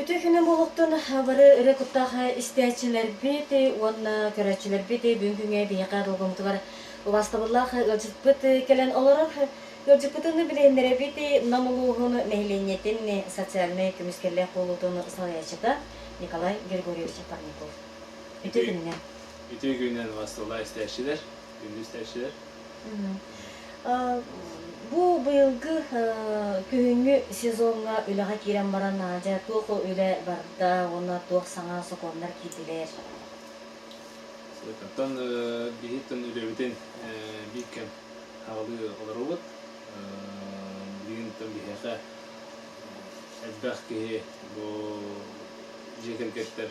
Үтүө күнүн буолуохтун бары өрө куттаах истээччилэрбит уонна көрөөччүлэрбит бүгүн күҥҥэ биһиэхэ долгуммутугар убаастабыллаах ыалдьыппыт кэлэн олорор. Ыалдьыппытын билиһиннэрэбит Нам улууһун нэһилиэнньэтин социальнай көмүскэллээх буолуутун салайааччыта Николай Григорьевич Парников. Үтүө күнүнэн. Үтүө күнүнэн убаастабыллаах истээччилэр, күндү истээччилэр. Бу быйылгы күһүҥҥү сезоҥҥа үлэҕэ киирэн баран, дьэ, туох үлэ барда уонна туох саҥа сокуоннар киирдилэр? Оттон биһиттэн үлэбитин биир кэм аҕалыы олоробут. Билигин биһиэхэ элбэх киһи бу дьиэ кэргэттэр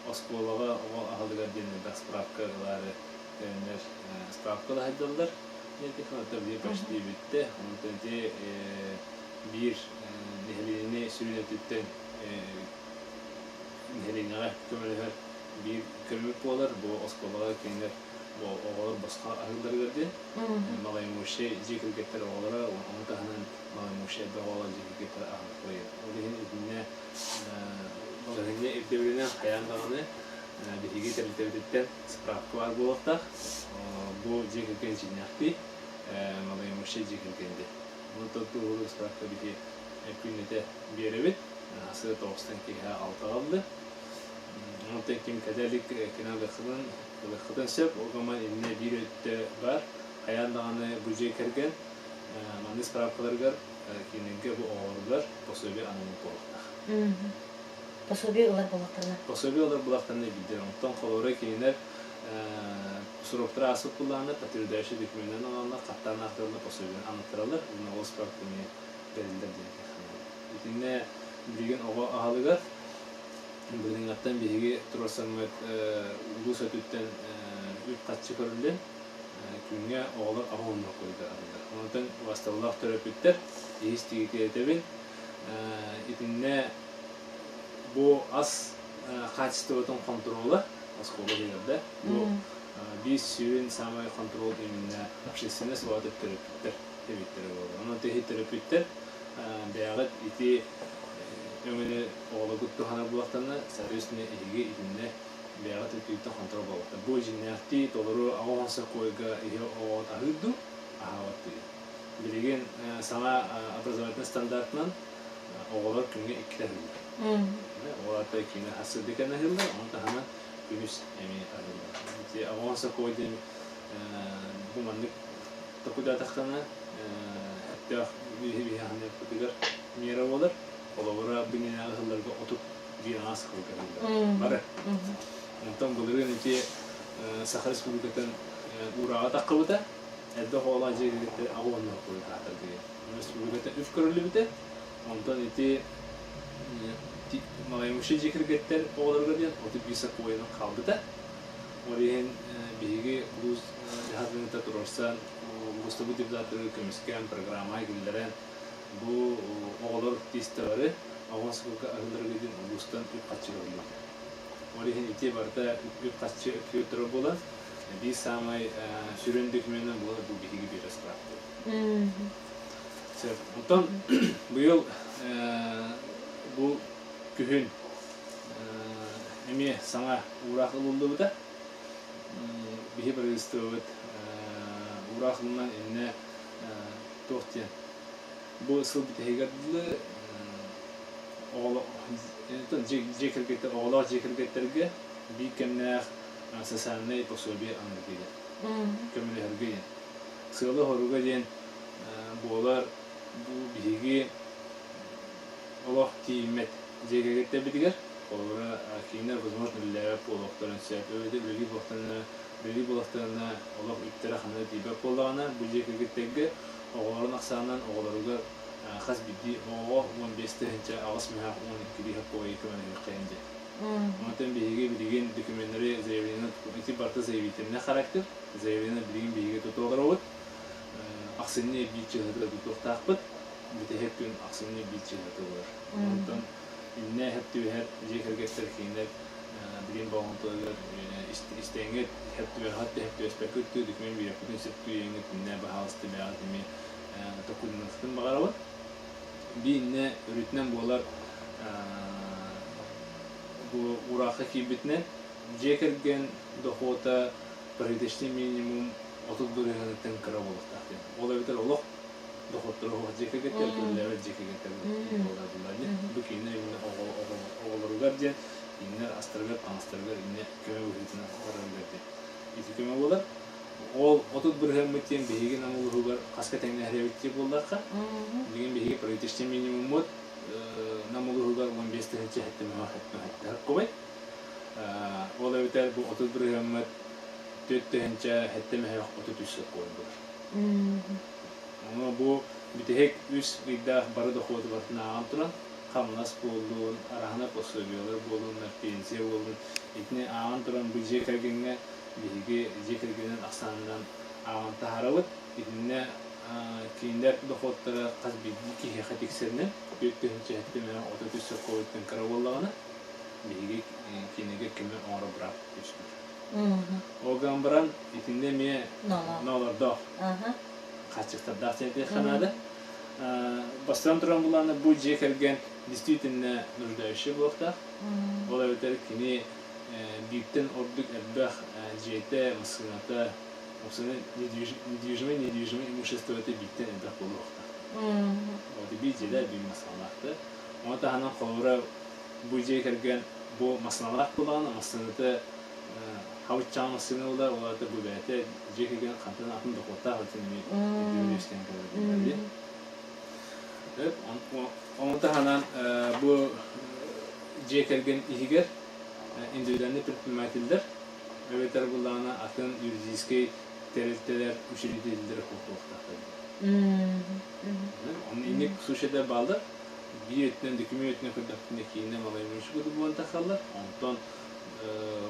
оскуолаҕа оҕо аһылыгар диэн элбэх справка ылаары Төннөр справкалар сылдьаллар. Онтон биир почти бүттэ. Онтон ити биир нэһилиэнньэни сүрүн өттүттэн нэһилиэнньэҕэ көмөлөһөр биир көмүк буолар. Бу оскуолаҕа кинилэр оҕолор босхо аһыылларыгар диэн. Малоимущие дьиэ кэргэттэр оҕолоро, ону таһынан малоимущие элбэх оҕолор дьиэ кэргэттэр аһылыктара. Ол иһин итиннэ балаһыанньа ирдэбилинэн хайаан даҕаны биһиги тэрилтэбититтэн справка баар буолуохтаах. Бу дьиэ кэргэн дьиҥнээхтии, малоимущие дьиэ кэргэн диэн. Ону туоһулуур справка биһи күннэтэ биэрэбит. Сыа тоҕустан киэһэ алтаҕа ыллы. Онтон ким кэлэ илик кини ылыаххытын сөп. Ол гынан иннэ биир өттө баар. Хайаан даҕаны бу дьиэ кэргэн маннык справкаларыгар кинилэргэ бу оҕолоругар пособие анаммыт буолуохтаах. Пособие ылар буоллахтарына? Пособие ылар буоллахтарына биирдэр. Онтон холобура кинилэр сроктара ааспыт буоллаҕына подтверждающий докуменынан ылаллар, хаттаан аахтараллар, пособиены анаттараллар уонна ол справка эмиэ бэриллэр диэн кэпсэнэр. Итиннэ билигин оҕо аһылыгар былырыыҥҥаттан биһиги туруорсаммыт улуус өттүттэн үп-харчы көрүллэн күҥҥэ оҕолор аҕа уонна койга арыллар. Онтон убастабыллаах төрөппүттэр иһис тигитиэтэбин. Итиннэ бу ас хаачыстыбатын хонтуруола оскуола иһигэр да бу биир сүрүн самай хонтуруол именно общественность уота төрөппүттэр эбиттэрэ буолар. Онон тиһи төрөппүттэр бэйэҕит ити өҥөнү оҕолоргут туһанар буоллахтарына, соответственно, эһиги итиннэ бэйэҕит өттүгүттэн хонтуруол буолбаттар. Бу дьиҥнээхтии толору аҕа сокуойга иһи оҕоҕут аһыыр дуу, аһаабат дуу. Билигин саҥа образовательнай стандартынан оҕолор күҥҥэ иккитэ аһыыллар. Оҕолор киинэ сырдык кэннэ аһыыллар, ону таһынан күнүс эмиэ аһыыллар. Ити оҕо сокуой диэн бу маннык токудаатахтана өттөөх биһиэхэ миэрэ буолар. Холобура, бу иннинээҕи сылларга 31 аҕыс сылга аһыыллар. Бары. Онтон былырыын ити Саха Республикатын уурааҕа таххыбыта. Элбэх оҕолоох дьиэ кэргэттэр аҕа уонна куйутаатар диэн. Республиката үп көрүллүбүтэ. Онтон ити малоимущие дьиэ кэргэттэр оҕолоругар диэн 31 сокуойунан хаалбыта. Ол иһин биһиги улуус дьаһалтата туруорсан, улуустабыт депутаттары көмүскээн, программаҕа киллэрэн, бу оҕолор тиистэлэри оҕо сылга аһыыларыгар диэн улуустан үп-харчы көрүллүбүтэ. Ол иһин ити барыта үп-харчы өттүгэр турар буолан, биир саамай сүрүн докуменынан буолар бу биһиги биэрэр справкабыт. Сөп. Онтон быйыл бу күһүн эмиэ саҥа уураах ылыллыбыта. Биһи правительствобыт уураах ылынан иннэ туох диэн бу сыл бүтэһигэр дылы дьиэ кэргэттэр оҕолоох дьиэ кэргэттэргэ биир кэмнээх социальнай пособие аныырга диэн көмөлөһөргө диэн сыала-соруга диэн буолар бу биһиги олох тиийиммэт дьиэ кэргэттэбитигэр холобура кинилэр возможно үлэлээбэт буолуохтарын сөп эбэтэр үлэлиир буоллахтарына үлэлиир буоллахтарына олох үптэрэ ханна да тиийбэт буоллаҕына бу дьиэ кэргэттэргэ оҕолорун ахсаанынан оҕолоругар хас биирдии оҕоҕо 15 8 мөһөөх 12 лиһэ көмөлөһүөххэйин диэн. Онтон биһиги билигин докуменнары заявление ити барыта заявительный характер. Заявление билигин биһиги туту олоробут. Ахсынньы биир чыһыта тутуохтаахпыт. Бүтэһик күн ахсынньы биир чыһыта буолар. Онтон иннэ эһэп түбэһэр дьиэ кэргэттэр кинилэр билигин болҕомтолоругар истэҥҥит эһэп түбэһэҕит да эһэп түбэспэккит дуу документ биэрэппитин сөп түйэҥҥит иннэ баһаалыста бэйэҕит эмиэ токурунуоххутун баҕарабын. Биир иннэ өрүтүнэн буолар. Бу уураахха киирбитинэн, дьиэ кэргэн дохуота прожиточный минимум 30 бырыһыаныттан кыра буолуохтаах диэн. Ол эбэтэр олох дохуоттара суох дьиэ кэргэттэр, үлэлээбэт дьиэ кэргэттэр буолар буоллар дии. Бу кинилэр именно оҕолоругар диэн, кинилэр астарыгар, таҥастарыгар иннэ көмө быһыытынан барарыгар диэн. Ити көмө буолар. Ол 30 бырыһыаммыт диэн биһиги Нам улууһугар хаска тэҥнэһэр эбит дии буоллахха, билигин биһиги прожиточный минимуммут Нам улууһугар 15 тыһыынча 77 кубай. Ол эбэтэр бу 30 бырыһыаммыт 4733 сокуон буолар. Ону бу бүтэһик 3 ыйдаах бары дохуоту барытын ааҕан туран, хамнас буоллун, араһына пособиелар буоллуннар, пенсия буоллун, итини ааҕан туран бу дьиэ кэргэҥҥэ биһиги дьиэ кэргэнин ахсаанынан ааҕан таһаарабыт. Итиннэ кинилэр дохуоттара хас биирдии киһиэхэ тиксэринэн 4733 сокуоттан кыра буоллаҕына, биһиги кинигэ көмө оҥоро быраап үөскүүр. Ол гынан баран итиннэ эмиэ ноолордоох, хааччахтардаах диэн этиэххэ наада. Бастатан туран булаана бу дьиэ кэргэн действительно нуждающий буолуохтаах. Ол эбэтэр кини бииртэн ордук элбэх дьиэтэ, массыыната, недвижимое, недвижимое имуществота бииртэн элбэх буолуохтаах. Вот биир дьиэлэр, биир массыыналаахтар. Ону таһынан холобура бу дьиэ кэргэн бу массыыналаах буоллаҕына, массыыната хабыччаҕа массыына буолар, ол аата бу бэйэтэ дьиэ кэргэн хантан атын дохуоттаах өттүн эмиэ өйдөбүл үөскээн кэлэр. Ону таһынан бу дьиэ кэргэн иһигэр индивидуальный предпринимателлэр эбэтэр буллаҕына атын юридическай тэрилтэлэр, учредителлэр хуохтаахтар. Онно инник случайдар бааллар. Биир өттүнэн дөкүмүөн өттүнэн көрдөхпүнэ киинэ малоимущий курдук буолан тахсаллар. Онтон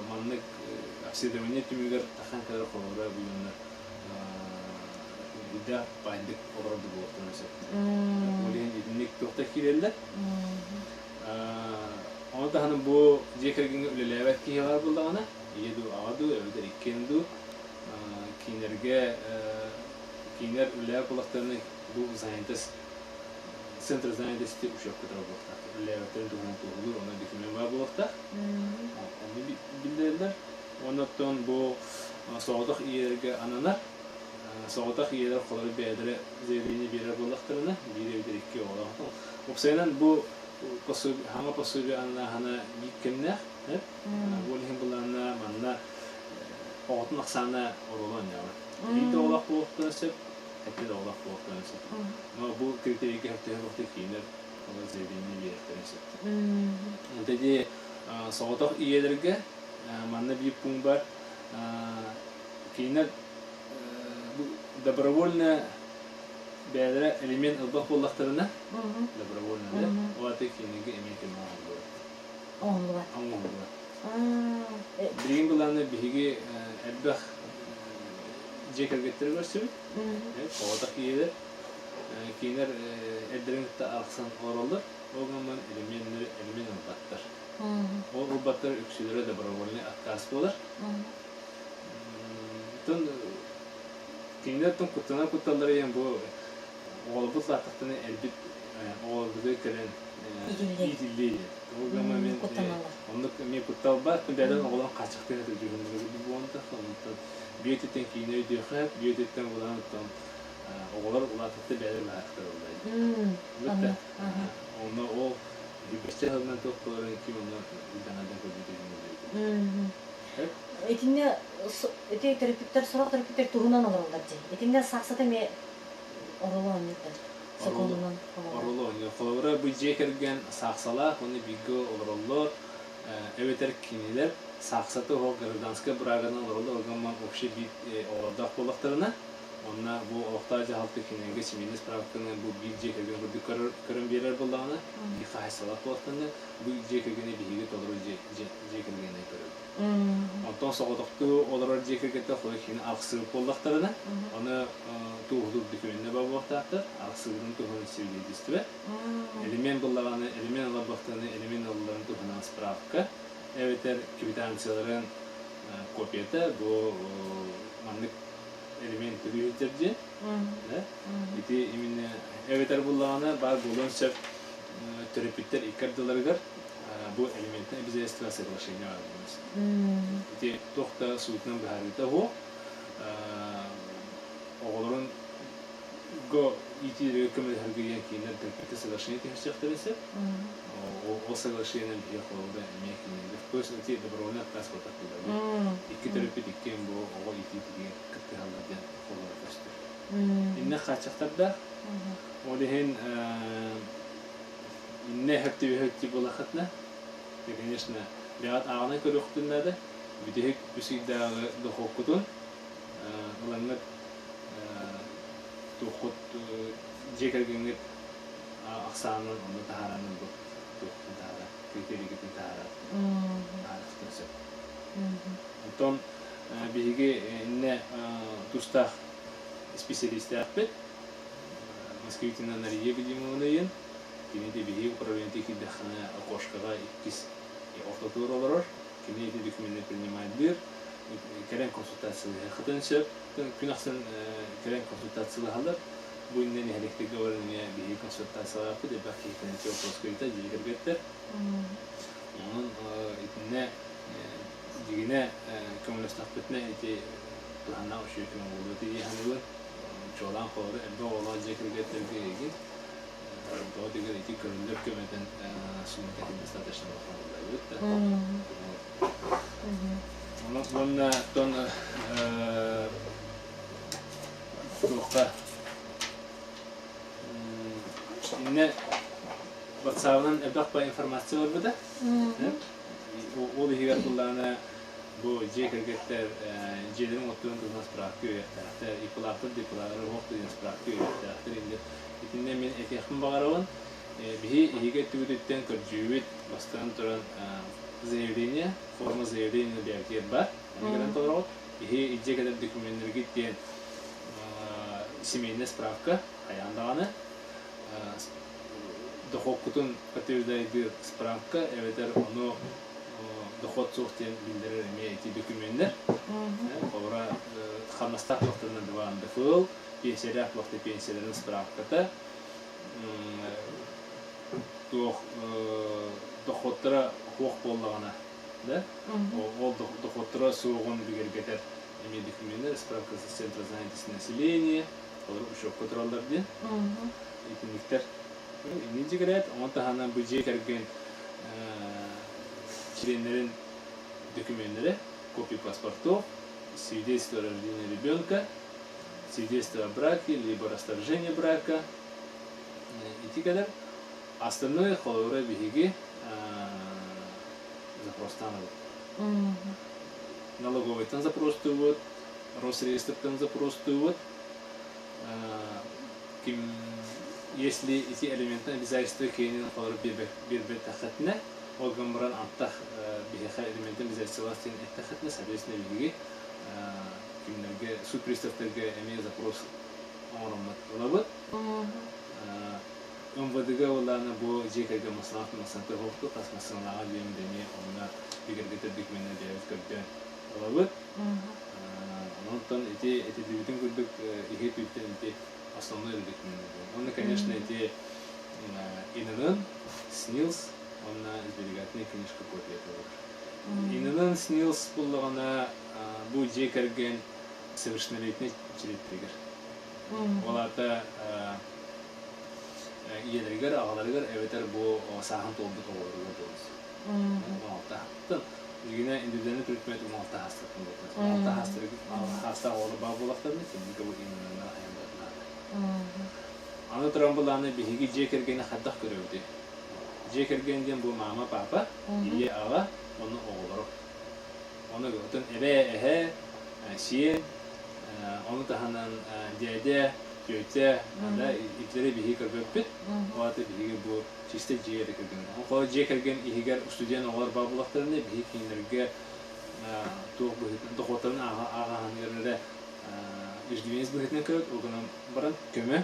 маннык обследование түмүгэр тахсан кэлэр холобура бу дьоннор үрдээх баайдык олорор да буолуохтарын сөп. Ол иһин итинник туохта киирэллэр. Ону таһынан бу дьиэ кэргэҥҥэ үлэлээбэт киһи баар буоллаҕына, ийэ дуу, аҕа дуу, эбэтэр иккиэн дуу кинилэргэ кинилэр үлэлээбэт буоллахтарына бу занятость центр занятости учебка буолуохтаах. Үлэлээбэттэрин туһунан туоһулуур, онно документ баар буолуохтаах. Ону биллэрэллэр. Оннуттан бу соҕотох ийэлэргэ ананар. Соҕотох ийэлэр холору бэйэлэрэ заявление биэрэр буоллахтарына, биир эбэтэр икки оҕолоох. Уопсайынан бу хаҥа пособие ананааһына биир кэмнээх. Ол иһин былаанна манна оҕотун ахсаана оруолу оонньообот. Биир да оҕолоох буолуохтарын сөп, сэттэ да оҕолоох буолуохтарын сөп. Но бу критерийгэ сөптөөх буолуохта кинилэр олор заявление биэриэхтэрин сөп. Ити соҕотох ийэлэргэ манна биир пункт бар. Кинилэр добровольно бэйэлэрэ элемент ылбат буоллахтарына, добровольно да, ол аты кинилэргэ эмиэ көмө оҥоһуллубат. Оҥоһуллубат. Оҥоһуллубат. Билигин былааны биһиги элбэх дьиэ кэргэттэри көрсүбүт. Соҕотох ийэлэр. Кинилэр эрдэрин кытта арахсан олороллор. Ол гынан элеменнэри элемент ылбаттар. Ол ылбаттар үксүлэрэ добровольный отказ буолар. Оттон кинилэр тон куттанар кутталлара диэн бу оҕолорбут улааттахтарына элбит оҕолорбутугар кэлэн иитиллиэ диэн. Ол гынан мин оннук эмиэ куттал баар. Бэйэлэрин оҕолорун хааччахтыы сатыыр буолан онтон бүөтүттэн киинэ өйдүөххэ, бүөтүттэн булан оттон оҕолор улаатыттар бэйэлэрин баһаахтар буолла. Онно ол үбэччэ сылынан туох буоларын ким онно ыйдаҥардан көрбүтэ Итиннэ ити төрөппүттэр сорох төрөппүттэр туһунан олороллор дии. Итиннэ саахсата эмиэ оруолу оонньуур сокуонунан. Оруолу оонньуур. Холобура, бу дьиэ кэргэн саахсалаах уонна бииргэ олороллор, эбэтэр кинилэр саахсата суох гражданскай быраагынан олороллор, ол общий биир оҕолордоох буоллахтарына, Онно бу олохтоох дьаһалта кинилэргэ семейнай справканы бу биир дьиэ кэргэн курдук көрөн биэрэр буоллаҕына, биир хаһаайыстыбалаах буоллахтарына, бу дьиэ кэргэни биһиги толору дьиэ кэргэнинэн көрөбүт. Онтон соҕотохтуу олорор дьиэ кэргэттэр холой кини арахсыбыт буоллахтарына, аны туоһулуур докумуонна баар буолуохтаахтар, арахсыбытын туһунан свидетельство, элемент буллаҕына, элемент ылар элемент ылалларын туһунан справка, эбэтэр квитанцияларын копията бу маннык элемент төлүүһүттэр диэн. Ити именно эбэтэр буллаҕына баар буолуон сөп төрөппүттэр икки ардыларыгар. Бу элементное обязательство соглашение баар Ити туох да суутунан быһаарыыта суох. Оҕолорун го иитиилэргэ көмөлөһөргө диэн кинилэр төрөппүттэр соглашение түһэрсиэхтэрин сөп. Ол соглашениенан биһиги холобура эмиэ кинилэргэ то есть ити добровольный отказ буолбат буолар. Икки төрөппүт иккиэн бу оҕо иитиитигэр кыттыһаллар диэн холобура көстөр. Иннэ хааччахтардаах. Ол иһин иннэ өһөктүбү буолахытына, конечно, бэҕэт ааҕынан көрүөхтүн наада. Бүтэһик үс ыйдааҕы дохуоккутун ылаҥҥыт туоххут дьиэ кэргэҥҥит ахсаанын онно таһааранын бу туоххутун таһаарар, критерийгитин таһаарар таһаарыахтын сөп. Онтон биһиги иннэ тустаах исписэлиистээхпит. Москвитина Нария Вадимовна диэн. Кини де биһиги управлениетыгар киирдэххинэ окошкаҕа иккис ортотугар олорор. Кини ити документы принимайдыыр. Кэлэн консультациялыаххытын сөп. Күн ахсын кэлэн консультациялаһаллар. Бу иннинэ нэһилиэктэргэ баран эмиэ биһиги консультациялаахпыт, элбэх киһи кэлэн вопрос ыйыта дьиэ кэргэттэр. Онон итиннэ дьигинэ көмөлөстөхпүтүнэ ити туһаннаах үчүгэй көмө буолуо дии саныыбын. Чуолаан холобура элбэх оҕолоох дьиэ кэргэттэргэ эйигин тоҕо дигэр ити көрүллэр көмөтүн суммата достаточно улахан буолла да. Уонна тон туохха иннэ WhatsApp-ынан элбэх по информация барбыта. Ол иһигэр буллаҕына бу дьиэ кэргэттэр дьиэлэрин оттуун туһунан справка үөрэхтээхтэр, ИП-лаахтар, ДП-лаахтар уһуох диэн справка үөрэхтээхтэр инде. Итиннэ мин этиэхпин баҕарабын, биһи иһигэ өттүбүтүттэн көрдьүүбүт, бастаан туран заявление, форма заявления бэйэбитигэр бар, ону кэлэн толороҕут. Иһи илдьэ кэлэр докуменнаргыт диэн семейная справка, хайаан даҕаны дохуоккутун подтверждайдыыр справка эбэтэр ону дохуот суох диэн биллэрэр эмиэ ити докуменнар. Холобура, хамнастаах туохтарынан два НДФЛ, пенсиялээх туохта пенсияларын справката, туох доходтара суох буоллаҕына, да, ол доходтара суоҕун бигэргэтэр эмиэ докуменнар, справка с центра занятости населения, олор учуокка тураллар диэн. Итинниктэр иннин дьигирээт, ону таһынан бу дьиэ кэргэн чилиэннэрин докуменнэрэ, копия паспортов, свидетельство о рождении ребенка, свидетельство о браке, либо расторжение брака, ити кэлэр. Остальное холобура биһиги запростаан ылабыт. Налоговойтан запростуубут, Росреестртан запростуубут, ким если эти элементы обязательства киэнин холоро биэрбэтэххитинэ, ол гынан баран антах биһиэхэ элементы обязательстволаах диэн эттэххитинэ, соответственно, биһиги кимнэргэ суд приставтарга эмиэ запрос оҥороммут ылабыт. МВД-га буоллаҕына бу дьиэ кэргэн массыыналаах массыыната оһохту хас массыыналааҕа диэн эмиэ онно бигэргэтэр докуменнары бэйэбит көрдөөн ылабыт. Онтон ити этиллибитин курдук иһи түүттэн ити основной докуменнар буолар. Уонна, конечно, ити ИНН, СНИЛС уонна сберегательная книжка копията буолар. ИНН, СНИЛС буллаҕына бу дьиэ кэргэн совершеннолетний чилиэттэригэр. Ол аата ийэлэригэр, аҕаларыгар эбэтэр бу сааһын туолбут оҕолоругар буолар. 16 Дьигинэ индивидуальный предмет 16 хаастаттан буолар. 16 хаастаах оҕолор баар буолахтарына, кинилэргэ бу именно хайан да наада. Аны туран былааны биһиги дьиэ кэргэни хайдах көрөбүтүй? Дьиэ кэргэн диэн бу мама, папа, ийэ, аҕа, уонна оҕолоро. Ону отон эбээ, эһээ, сиэн, ону таһынан дьээдэ, тетя, да, итилэри биһиги көрбөппүт. Ол аата биһиги бу чисто дьиэ эрэ кэргэн. Ол дьиэ кэргэн иһигэр студент оҕолор баар буоллахтарына, биһиги кинилэргэ туох быһыытынан дохуоттарын ааҕаһыныгар эрэ иждивенец быһыытынан көрөт, ол гынан баран көмө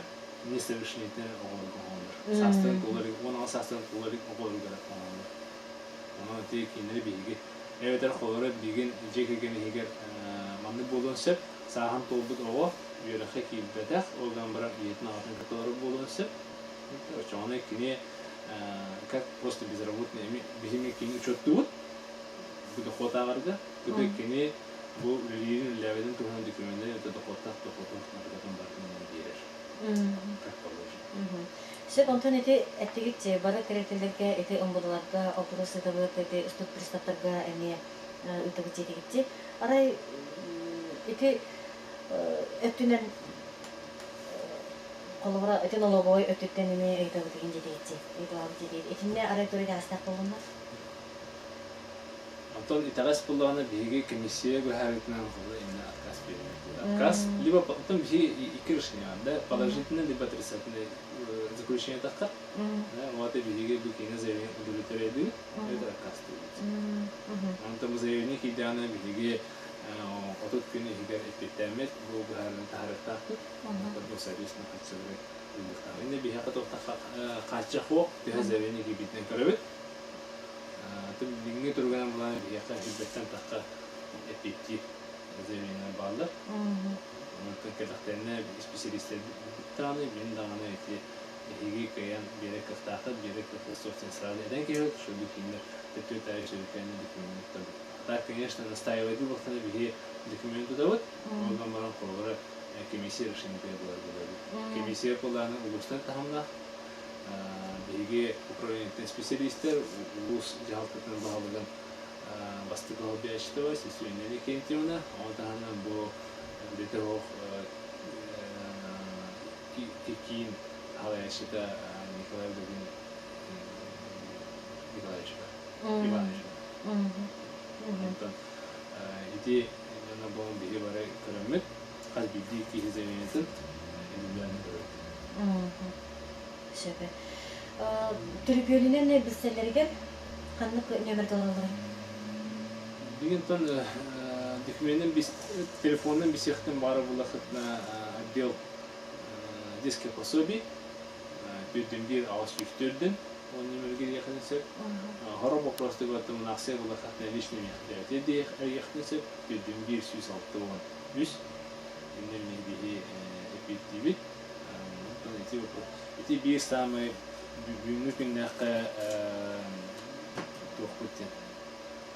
несовершеннолетний оҕолорго оҥоһуллар. Саастарын туолар, 16 саастарын туолар оҕолоругар оҥоһуллар. Онон ити кинилэри биһиги эбэтэр холоро билигин дьиэ кэргэн иһигэр маннык буолуон сөп. Сааһын туолбут оҕо үөрэххэ киирбэтэх, ол гынан баран ийэтин аҕатын кытта олорор буолуон сөп. Оччоҕуна кини Как просто безработный эми биһими кини учуоттуубут бу дохуот ааҕарга кыды кини бу үлэлиирин үлэлээбэтин туһунан докуменнарын это дохуоттаах дохуотун барытын барытын биэрэр как положено. Сөп, онтон ити эттигит бары тэрилтэлэргэ ити омбудаларга опрос ыытабыт, ити устут приставтарга эмиэ ыытабыт диэтигит. Арай ити өттүнэн холобура ити нолобуой өттүттэн эмиэ ыйытабыт игин диэтигит ыйыталаабыт диэтигит. Итиннэ арай тура итэҕэстээх буоллуннар? Онтон итэҕэс буоллаҕына биһиги комиссия быһаарыытынан холобура именно отказ биэрбит. Отказ либо потом биһиги икки решение бар да положительный либо отрицательный заключение таххар. Да, вот и биһиги бу киинэ заявление удовлетворяйдыбыт, это отказ диибит. Онтон бу заявление киирдэҕинэ биһиги 30 күн иһигэр эппиэттээммит бу быһаарыыны таһаарыахтаахпыт. Онтон бу соответственно хаччылары ылыахтаах. Иннэ биһиэхэ туохта хааччах суох, төһө заявление киирбитинэн көрөбүт. Билиҥҥи туругунан булан биһиэхэ сүүрбэттэн тахха эппиэттиир заявлениелар бааллар. Онтон кэтэхтэринэ исписэлиистэрбит даҕаны, мин даҕаны ити эһиги кыайан биэрэр кыахтааххыт, биэрэр кыахтаах суох диэн сразу этэн киһибит, чтобы кинилэр төттөрү-таары сүрүкээнэ документ тутабыт. Так, конечно, настаивайдыы буолтана биһи документ тутабыт, ол гынан баран холобура комиссия решение буолар буолабыт. Комиссия былааны улуустан таһымнаах Биһиги управлениеттан специалистэр улуус дьаһалтатын баһылыгын бастакы солбуйааччыта Сесюнина Иннокентьевна, ону таһынан бу үлэтэ суох киин салайааччыта Николай Владимирович Николаевич Иванович. Онтон ити дьоно буолан биһи бары көрөммүт, хас биирдии киһи заявлениетын индивидуально көрөбүт. Сөп. Түрүпүөнүнэн билсэллэригэр ханнык нөмерде олороллорой? Билигин докуменын телефонун бисиэхтэн баара буллахытына отдел детских пособий 4-ден 8 104-ден он нөмерге диэхин сөп. Хоро вопростыгар мунаксия буллахатына личный мехтээти диэхин сөп. 4-ден 1 163 иннем биһи эпиттиибит. Ити ити биир саамай бүгүҥҥү күннээххэ туохпут диэн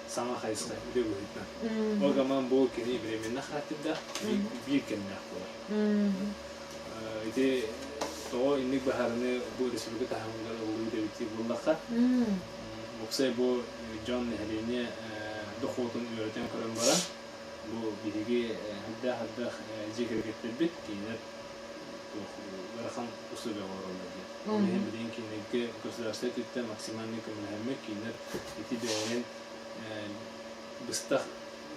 саҥа хайысха үлэ быһыытынан. Ол гаман бу кини временно характердаах биир кэмнээх буолар. Ити тоҕо инник быһаарыны бу республика таһымыгар ыллыы эбит буллахха, уопсай бу дьон нэһилиэнньэ дохуотун үөрэтэн көрөн баран, бу биһиги элбэх-элбэх дьиэ кэргэттэрбит кинилэр ыарахан условияҕа олороллор диэн. Ол иһин билигин кинилэргэ государство өттүттэн максимальный көмөлөһөммүт кинилэр ити бэйэлэрин быстах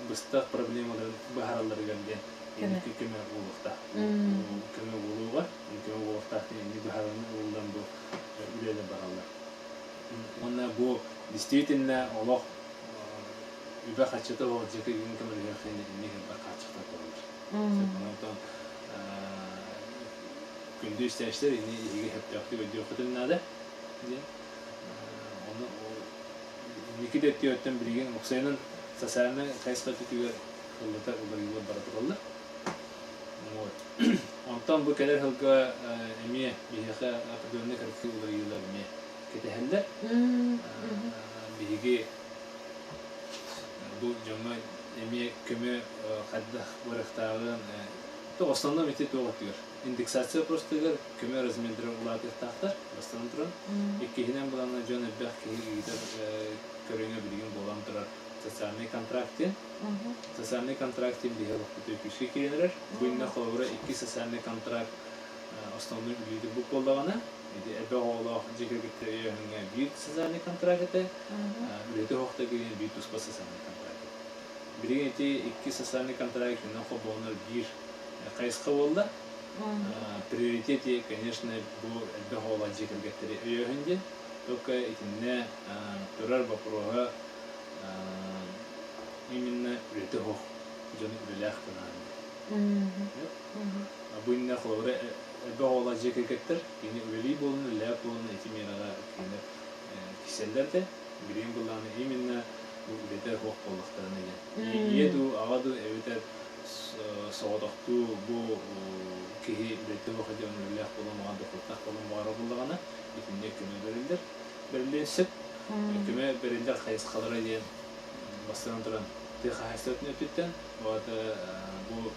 быстах проблемаларын быһааралларыгар диэн инники көмө буолуохтаах. Көмө буолууга, көмө буолуохтаах диэн инник быһаарыыны ылыллан бу үлэлэр бараллар. Уонна бу действительно олох үбэ-харчыта суох дьиэ кэргэн көмөлөһүөххэ инник элбэх хааччахтар тураллар. Онтон күндү истээччилэр ини иһиги сөптөөхтүк өйдүөххүтүн наада диэн. Ону инники да өттүөттэн билигин уопсайынан социальнай хайысха өттүгэр ыллата уларыйыылар бара тураллар. Вот. Онтон бу кэлэр сылга эмиэ биһиэхэ определенный корректив уларыйыылар эмиэ кэтэһэллэр. Биһиги бу дьоҥҥо эмиэ көмө хайдах барыахтааҕын то основном ити туох өттүгэр индексация простыгар көмө размердара улаатыахтаахтар бастатан туран иккиһинэн буланна дьон элбэх киһи ыытар көрүҥэ билигин буолан турар социальный контракт диэн социальный контракт диэн биһиги олохпутугар күүскэ киирэн эрэр бу иннинэ холобура икки социальный контракт основной үлэлиир буоллаҕына ити элбэх оҕолоох дьиэ кэргэттэр өйөөһүҥҥэ биир социальный контракт этэ, үлэтэ суохта киирэн биир туспа социальный контракт этэ. Билигин ити икки социальный контракт итинэн холбооннор биир хайысха буолла. Приоритет, конечно, бу элбэх оҕолоох дьиэ кэргэттэри өйөөһүн диэн. Только итиннэ турар боппуруоһа именно үлэтэ суох дьон үлэлээх гынаан. Бу иннинэ холобура элбэх оҕолоох дьиэ кэргэттэр кини үлэлии буоллун, үлэлээт буоллун ити миэрэҕэ кинилэр киксэллэр да, билигин былааны именно бу үлэтэ суох буоллахтарына диэн. Ийэ дуу, аҕа дуу эбэтэр соҕотохтуу бу киһи үлэтэ суох диэн үлэлээх буолан, маҕан дохуоттаах буолан баҕара буллаҕына, итиннэ көмө бэриллэр. бэриллиэн сөп. Көмө бэриллэр хайысхалара диэн бастатан туран тыа хаһаайыстыбатын өттүттэн, вот бу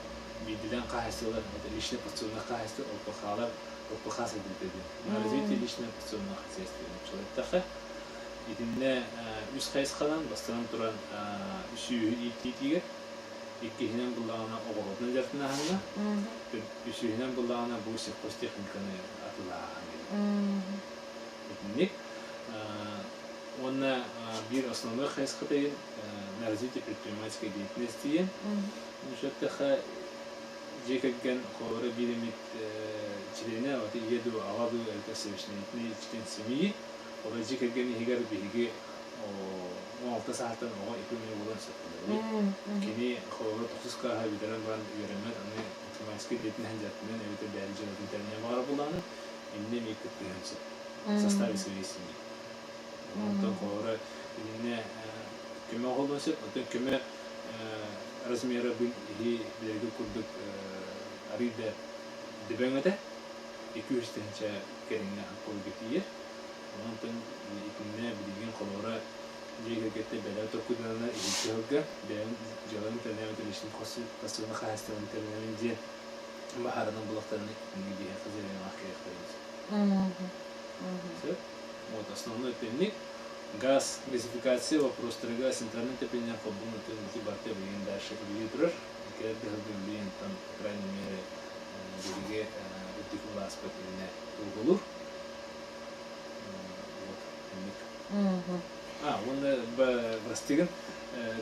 биирдилээн хаһаайыстыбалар, это личное подсобное хозяйство, ЛПХ-лар, ЛПХ сайдыыта диэн. На развитие личного подсобного хозяйства диэн Итиннэ үс хайысханан бастатан туран сүөһү ииттиитигэр, иккиһинэн буллаҕына оҕуруотунан дьарыктанааһыҥҥа, үсүһүнэн буллаҕына бу сельхозтехниканы атыылааһын. Итинник. Уонна биир основной хайысхата диэн на развитие предпринимательской деятельности диэн. Учуоттаха дьиэ кэргэн холобура биир эмит чилиэнэ, вот ийэ дуу, аҕа дуу, эбэтэр совещательный член семьи, Ол дьиэ кэргэн иһигэр биһиги 16 саастан оҕо икки буолан сөп Кини холобура тохсус кылааһа бүтэрэн баран үөрэммэт, аны математическай идэтинэн дьарыктанан эбэтэр бэйэ дьыалатын тэринэн баҕара буоллаҕына, иннэ эмиэ кыттыһыан сөп. Составе своей семьи. Онтон холобура итиннэ көмө оҕолуон сөп, оттон көмө размера бу иһи билэргэ курдук арыый да дөбөҥ этэ. 200 тыһыынча кэриҥэ холга тиийэр. Онтон итиннэ билигин холобура дьиэ кэргэттэр бэлэм толкуйдананнар иһирдьэ ыһылга бэйэм дьыалабын тэринэбин личный подсобное хаһаайыстыбаны тэринэбин диэн баһаарынан булахтарына итинник биһиэхэ заявлениелаах кэлиэхтэрин сөп. Сөп. Вот основной итинник газ газификация вопростарыгар центральный отопление холбун отын ити барыта билигин дальше үлэлии турар. Кэлэр да сылга билигин там по крайней мере биһиги үрдүк былааспыт иннэ туоһулуур. Вот инник. А, уонна бырастыгын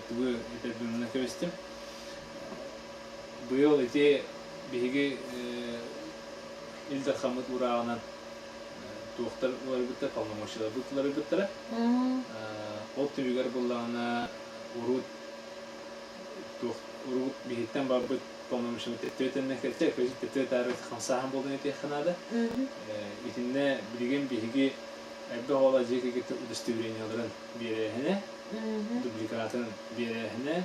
тугу этэрбин кэбистим. Быйыл ити биһиги Ил Дархаммыт уурааҕынан туохтар уларыйбыттар, полномочияларбыт уларыйбыттара. Ол түмүгэр буллаҕына урут туох урут биһиттэн барбыт полномочия төттөрү кэлтэ, төттөрү таары хамсааһын буолан этиэххэ наада. Итиннэ билигин биһиги элбэх оҕолор дьиэ кэргэттэр удостоверениеларын биэрээһинэ, дубликатын биэрээһинэ,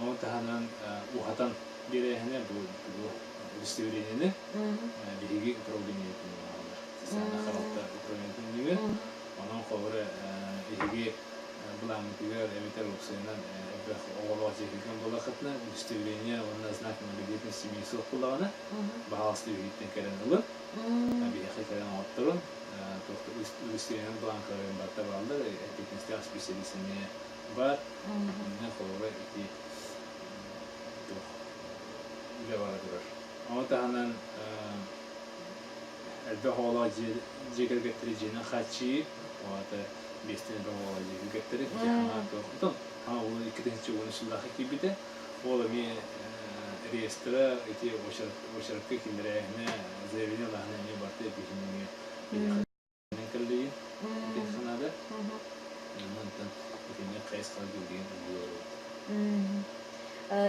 ону таһынан уһатан биэрээһинэ бу удостоверениены биһиги управлениетын оҥороллор. Социальнай харалта управлениетын нөҥүө. Онон холобура эһиги былааммытыгар эбэтэр уопсайынан элбэх оҕолоох дьиэ кэргэн буоллаххытына удостоверение уонна знак многодетной семьи суох буоллаҕына, баһаалыста биһигиттэн кэлэн ылын, биһиэхэ кэлэн оҥотторун, туох да удостоверение бланкаларын барыта бааллар, эппиэтинэстээх специалист эмиэ баар. Итиннэ холобура ити туох үлэ бара турар. Ону таһынан элбэх оҕолоох дьиэ кэргэттэри дьиэнэн хааччыйыы, ол аата биэстэн элбэх оҕолоох дьиэ кэргэттэри дьиэ туох оттон хаҥа уолун 2010 сыллаахха киирбитэ. Ол эмиэ реестра ити уочаракка киллэрээһинэ, заявление ылааһына эмиэ барыта биһиниҥҥэ кэллиги санаада. Онтон итинник хайысхалар билигин ыллылар.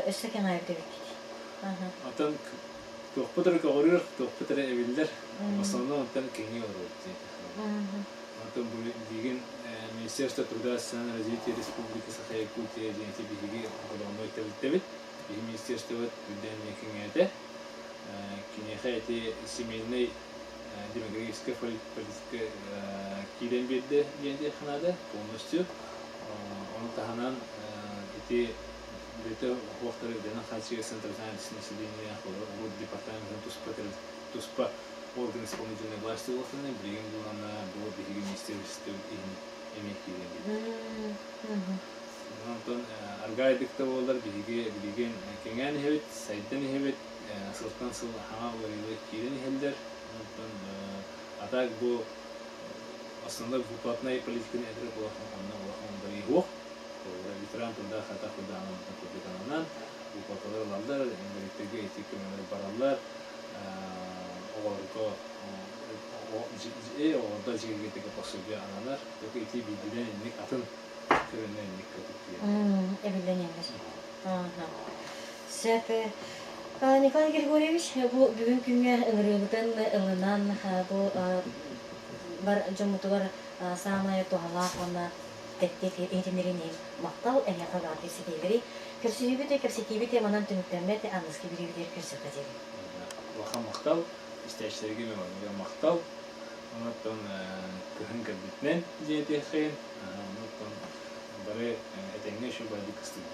Өссө кэҥээбит эбиккит. Оттон туохпут эрэ көҕүрүүр, туохпут эрэ эбиллэр. В основном оттон кэҥии олоробут диэн. Оттон бу билигин Министерство труда и социального развития Республики Саха-Якутия диэн ити биһиги головной тэрилтэбит. Биһи министерствобыт үрдээн кэҥээтэ. Киниэхэ ити семейный демографическая политика киирэн биэрдэ диэн диэххэ наада полностью. Ону таһынан ити үлэтэ уохтары үлэнэн хааччыйар центральное население урут департаментын туспа туспа орган исполнительной власти буолтаны билигин булана бу биһиги министерство иһин эмиэ киирэн биэрдэ. Онтон аргаайдык да буоллар биһиги билигин кэҥээн иһэбит, сайдан иһэбит, сылтан сыл хаҥа уларыйыылар киирэн иһэллэр. Онтон а так бу основной выплатной политиканы этэр улахан онно улахан уларыйыы суох. Ветеран труда хата худаанан курдук выплаталар ылаллар, инвалидтарга ити көмөлөр бараллар, оҕолорго оҕолорго дьиэ пособие ананар. Только ити биирдинэн инник атын көрүнэн инник көтүттүйэр. Эбиллэн иһэллэр. Сөп. Николай Григорьевич, бу бүгүн күҥҥэ ыҥырыыбытын ылынан, бу бар дьоммутугар саамай туһалаах уонна тэттик иһитиннэриини иһин махтал эһиэхэ баҕар ситиһиилэри көрсүһүүбүт кэпсэтиибит манан түмүктэммэт аныгыскы бириибитигэр көрсүөххэ диэри. Улахан махтал, истээччилэргэ махтал. Онон Кыһын кэлбитинэн дьиэтиэххин, онтон бары этэҥҥэ үчүгэй кыстык.